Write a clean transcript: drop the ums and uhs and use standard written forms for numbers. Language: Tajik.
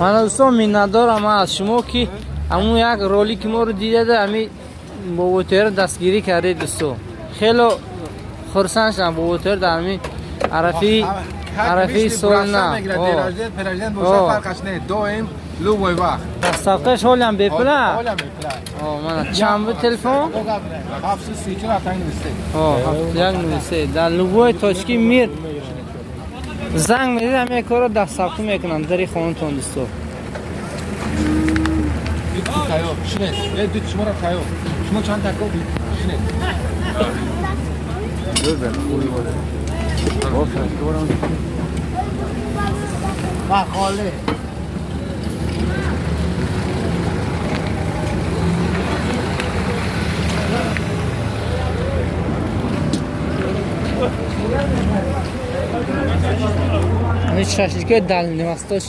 Мана дӯстон, миннатдорам аз шумо, ки ҳамун як ролики моро дидада, ҳами Боботоира дастгирӣ кардед, дӯсто. Хело хурсанд шудам, Боботоир дар ҳамин арафаи соли нав. Доим, любой вақт. Доставкаш ҳолиам бепула. Ҳолиам бепула. Мана, чанд буд телефон? 734 71 03. 71 03. Дар любой точки мир занг медид, ҳамин корро доставка мекунанд дари хонатон, дӯсто. Тайёр, шинед. Е, ду шуморо тайёр. Шумо чанд така? Шинед. Бақоли. Шашликои Дальний Восток.